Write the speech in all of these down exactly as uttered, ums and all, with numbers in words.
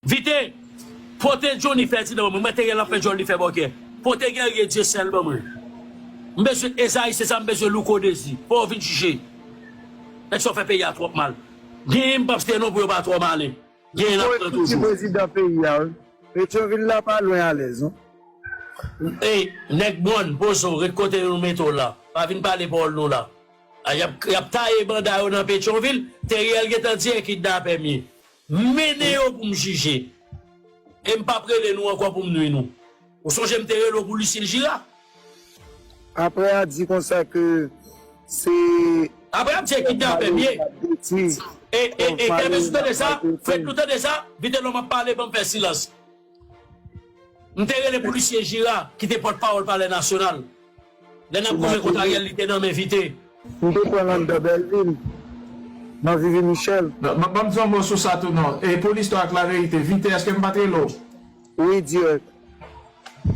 Vite, pote Johnny fè ti nan mwen. Mwen te gen l ap fè Johnny fè bòkè. Pote Guerrier Dieuseul ban mwen. M bezwen Esaïe César, m bezwen Louko Désir. Fò yo vin jije. Nèg sa yo fè peyi a twòp mal. Genyen m p ap site non pou yo pa twò malen. Genyen n ap pran toujou. Prezidan peyi a, wi. Petyonvil la pa lwen alèz, non. Ey, nèg mòn, poze w, ret kote nou mete w la. Pa vin pale pawòl nou la. A, y ap, y ap taye banda yo nan Petyonvil, Teriel gentan di e kidnapè m ye. Mennen yo pou m jije. E m p ap rele nou ankò pou m nwi nou. Ou sonje m te rele w pou Lucien Gira? Apre a di konsa ke se Apre a di e kidnapè m ye. E, e, e, Kèmès, ou tande sa? Fred, ou tande sa? Vitelòm ap pale, ban m fè silans. M te rele pou Lucien Gira, ki te pòtpawòl Palè Nasyonal. Lè n ap goumen kont Ariel, li te nan men Vite. M te pran l anndan Bèlvil, nan Vivi Michèl. Non, ban, ban m di yon mo sou sa tou non. E pou listwa ak laverite, Vite, èske m pa t rele w? Wi, dirèk.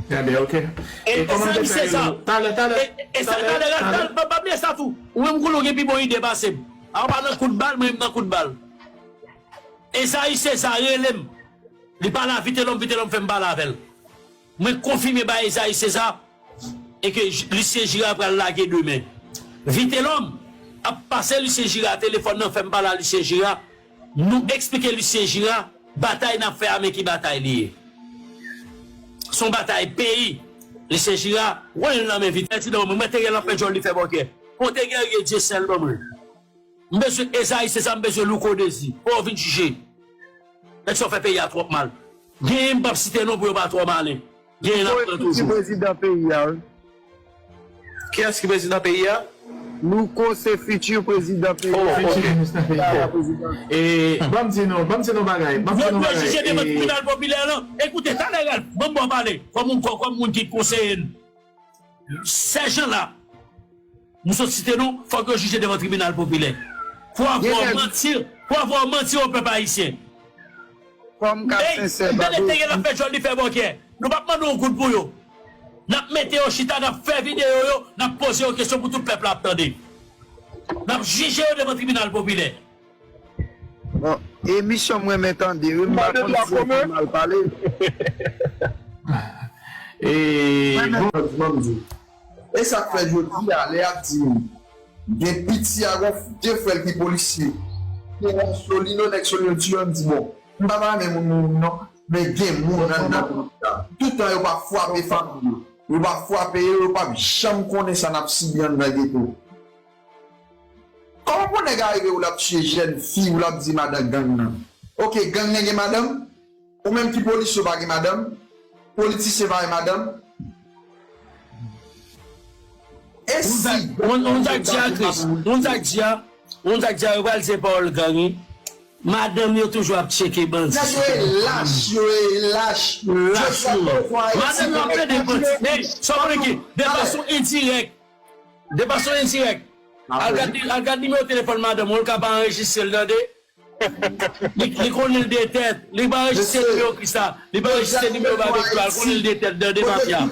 Ebyen, ok. E, e kòman sa, te fè rele w? Talè, talè. E, e sa, talè, talè, talè. Talè, pa, pa bliye sa tou. Ou menm konnen w gen pi bon ide pase m. A w pa nan kout bal, mwen menm nan kout bal. Esaïe César rele m. Li pale a Vitelòm, Vitelòm fè m pale avè l. Mwen konfime bay Esaïe César e ke J-, Lucien Gira pral lage demen. Vitelòm ap pase Lucien Gira telefòn nan, fè m pale a Lucien Gira. Nou eksplike Lucien Gira batay n ap fè a, men ki batay li ye. Se yon batay peyi. Lucien Gira, wè l nan men Vitelòm. Mwen te gen l ap fè djòl li fè bòkè. Pote Guerrier Dieuseul ban mwen. M bezwen Esaïe César, m bezwen Louko Désir. Fò yo vin jije. Nèg sa yo fè peyi a twòp mal. Genyen m p ap site non pou yo pa twò malen. Genyen n ap pran toujou. Prezidan peyi a, wi. Kiyès ki prezidan peyi a? Louko se fiti prezidan peyi a. Oh, ok. E, ban m di nou, ban m di nou bagay, ban m di nou bagay. Yo dwe jije devan tribinal popilè lan. Ekoute, talè Ralph, ban m ba w pale. Kòm moun, kòm moun ki konseye n. Sèjan la, nou sot site non, fòk yo jije devan tribinal popilè. Pou avwa manti, pou avwa manti o pèp ayisyen. Kòm ka sensè, Bado. Tande te gen l ap fè djòl li fè bòkè. Nou p ap mande yon goud pou yo. N ap mete yo chita, n ap fè videyo yo, n ap poze yo kesyon pou tout pèp la ap tande. N ap jije yo devan tribinal popilè. Bon, emisyon m renmen tande, wi, m pa konn si se pou mal pale. E, bon, bon, bon. E sa k fè jodi a, lè y ap di m, gen piti a, gon de frè l ki polisye. Gen nèg Solino, nèg Solino di yo, m di, bon, m pa pa renmen moun moun non, men gen moun anndan polis la. Toutan yo pa frape fanmi yo. Yo pa frape yo, yo p ap janm konnen sa n ap sibi anndan geto. Kòman pou nèg a rive ou l ap tiye jèn fi, ou l ap di madan gang nan? Ok, gang nan gen madanm? Ou menm ki polisye ou pa gen madanm? Politisyen pa gen madanm? E si? Moun sa k di a Kris, moun sa k di a, moun sa k di a, yo pral di se pawòl gang wi. Madanm yo toujou ap tcheke bandi. Nèg yo e lach, yo e lach. Lach nou. Madanm yo ap plede bandi. Ey, sa w konnen ki? De fason endirèk. De fason endirèk. Al gad, al gad nimewo telefòn madanm ou, l ka pa anrejistre l, tande. Li, li konnen l de tèt. Li pa anrejistre nimewo Krista. Li pa anrejistre nimewo babekyo a, l konnen l de tèt, tande mafya.